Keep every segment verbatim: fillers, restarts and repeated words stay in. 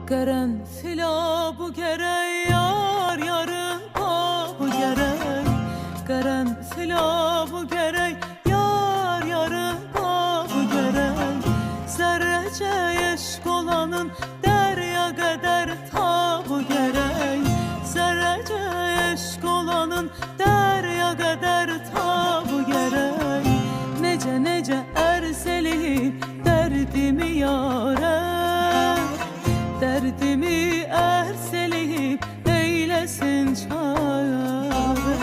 قرنفیلا بو گرک، یار یارین قابی گرک. قرنفیلا بو گرک، یار یارین قابی گرک. ذره‌جه عشق اولانین دریا قدر تابی گرک. ذره‌جه عشق اولانین دریا قدر تابی گرک. نئجه، نئجه عرض ائله‌ییب دردیمی یاره، دردیمی عرض ائله‌ییب ائیله‌سین چاره.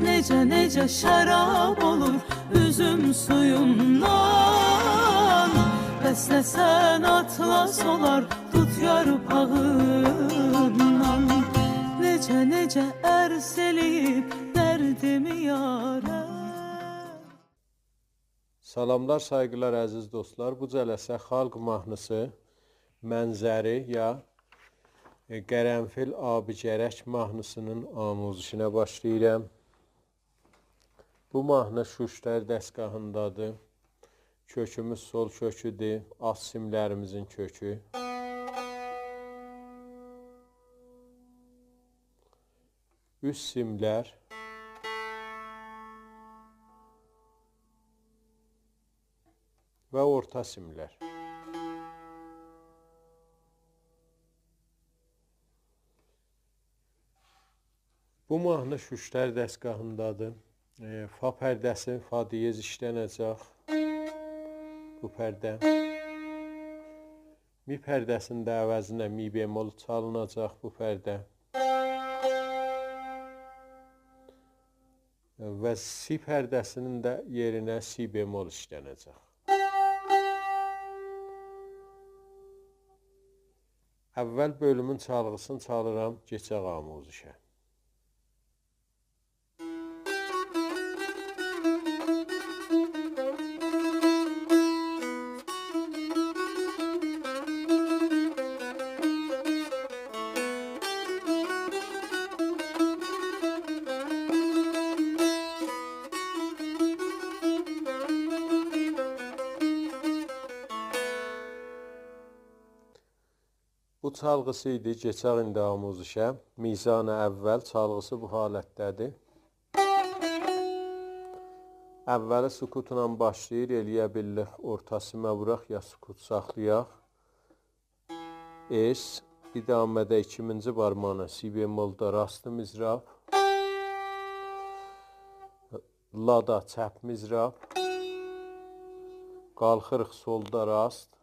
نئجه، نئجه شراب اولور اوزوم سویوندان، بسله‌سن اطلس اولار توت یارپاغیندان. نئجه، نئجه عرض ائله‌ییب دردیمی یاره. سلاملار، سایغیلار، عزیز دوستلار. بو جلسه خالق ماهنیسی، منظری یا، ائ، قرنفیل آبی گرک ماهنیسینین آموزشینه باشلاییرام. بو ماهنی شوشتر دستگاهیندادیر. کؤکوموز سل کؤکودور، آلت سیملریمیزین کؤکو. اوست سیملر و اورتا سیملر. بو ماهنی شوشتر دستگاهیندادیر. ائ، فا پرده‌سی، فا دیز ایشلنه‌جک. بو پرده. می پرده‌سینین ده عوضینه می بمل چالیناجاق بو پرده. و سی پرده‌سینین ده یئرینه سی بمل ایشلنه‌جک. اول بؤلومون چالغیسینی چالیرام، کئچک آموزشه. بو چالغیسی ایدی، کئچک ایندی آموزشه. میزان اول چالغیسی بو حالتده‌دیر. اولی سکوتلا باشلاییر، ائلیه بیللیک اورتا سیمه ووراق یا سکوت ساخلایاق. اس، ادامه‌ده ایکیمینجی بارماغینان سی بملدا راست مضراب، لادا چپ مضراب، قالخیریق سلدا راست،